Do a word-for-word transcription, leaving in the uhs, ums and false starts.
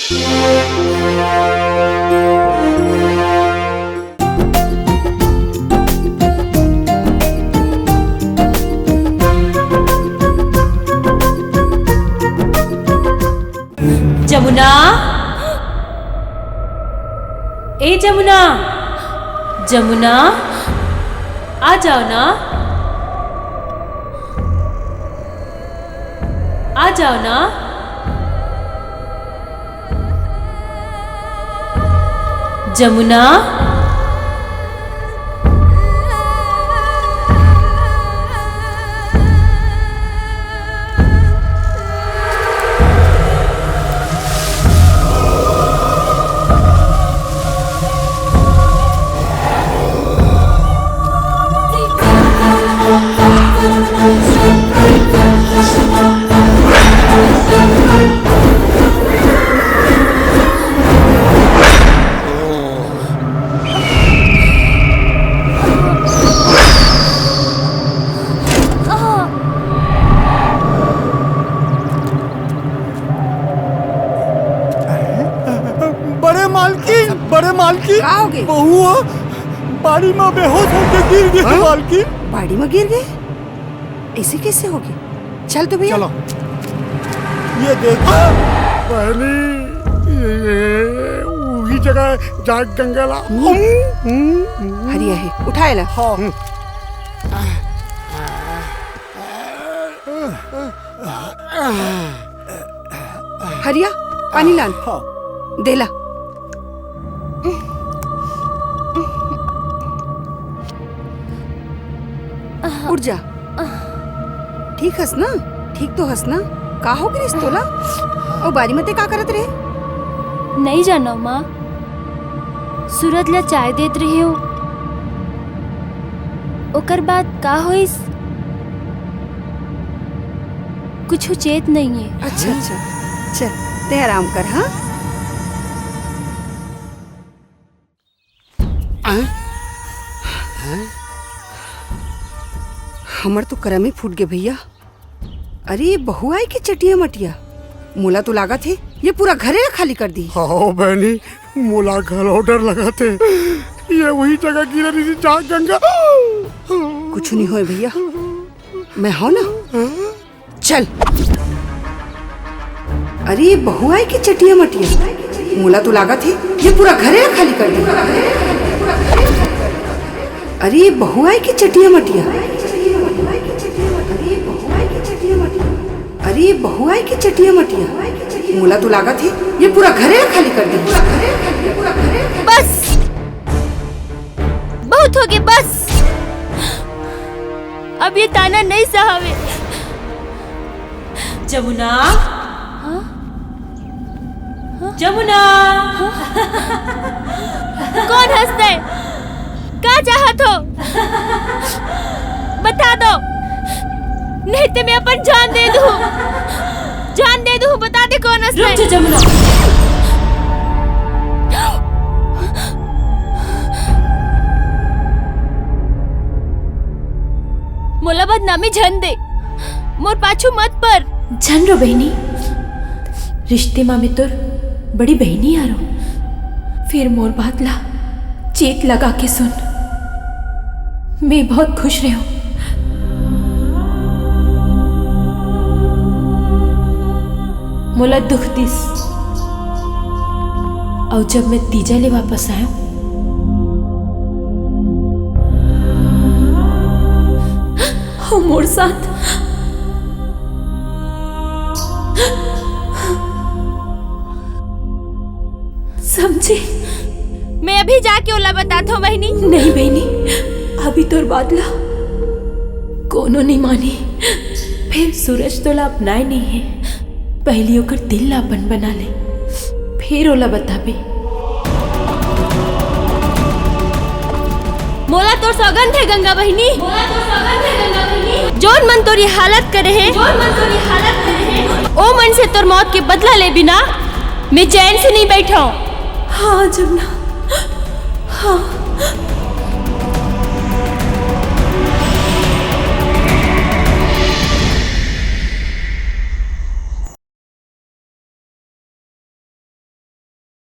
जमुना, ए जमुना, जमुना, आ जाओ ना, आ जाओ ना। जमुना। बड़े मालकिन, बड़े मालकिन, का होगे? बहू ह बाड़ी म बेहोश होके गिर गे, हाँ? मालकिन। बाड़ी म गिर गे? ऐसे कैसे होगे? चल तो भैया। चलो। ये देख। बहनी, ये, ये, उही जगह जाके गंगा ला। हम्म। हम्म, हम्म। हरिया हे, उठा एला। हाँ। हम्म। हरिया, पानी लान। हाँ। देला। उठ जा। ठीक हस ना? ठीक तो हस ना? का हो गिस तोला? अउ बारी म तैं का करत रहे? नइ जानव माँ, सूरज ला चाय देत रहेंव, ओकर बाद का होइस? कुछु चेत नइये। अच्छा, अच्छा, चल, तैं आराम कर, हाँ? हमर तो करम ही फूट गे भैया। अरे, बहू आय के चटिया मटिया, मोला तो लागत हे ये पूरा घरे ला खाली कर दी। हाँ बहनी, मोला घलो डर लगत हे, ये उही जगह गिरे रहिस जहाँ गंगा। कुछु नइ होय भैया, मैं हंव ना। चल। अरे, बहू आय के चटिया मटिया, मोला तो लागत हे ये पूरा घरे ला खाली कर दी। अरे, बहू आय के चटिया मटिया, अरे, बहू आय के चटिया मटिया, मोला तो लागत हे ये पूरा घरे ला खाली कर दी। बस, बहुत होगे, बस। अब ये ताना नइ सहावे। जमुना। हाँ? हाँ? जमुना। हाँ? कोन हस तैं? का चाहत हो? बता दो, नहीं तो मैं अपन जान दे दूँ। जान दे दूँ, बता दे कोन हस तैं। रुक जा जमुना। मोला बदनामी झन दे, मोर पाछू मत पर। झन रो बहिनी, रिश्ते मा मैं तोर बड़ी बहिनी आरो, फिर मोर बात ला चेत लगा के सुन। मैं बहुत खुश रहेंव। मोला दुख दिस, अउ जब मैं तीजा ले वापस आएंव, हो मोर साथ समझे? मैं अभी जाके ओला बताथों बहिनी। नहीं बहिनी, अभी तोर बात ला कोनो नइ मानी। फिर सूरज तोला अपनाए नइ हे, पहिली ओकर दिल ला अपन बना ले, फिर ओला बताबे। मोला तोर सौगंध हे गंगा बहिनी, मोला तोर सौगंध हे गंगा बहिनी। जोन मन तोर ये हालत करे हे, जोन मन तोर ये हालत करे हे, ओ मन से तोर मौत के बदला ले बिना मैं चैन से नइ बैठंव। हाँ जमुना, हाँ।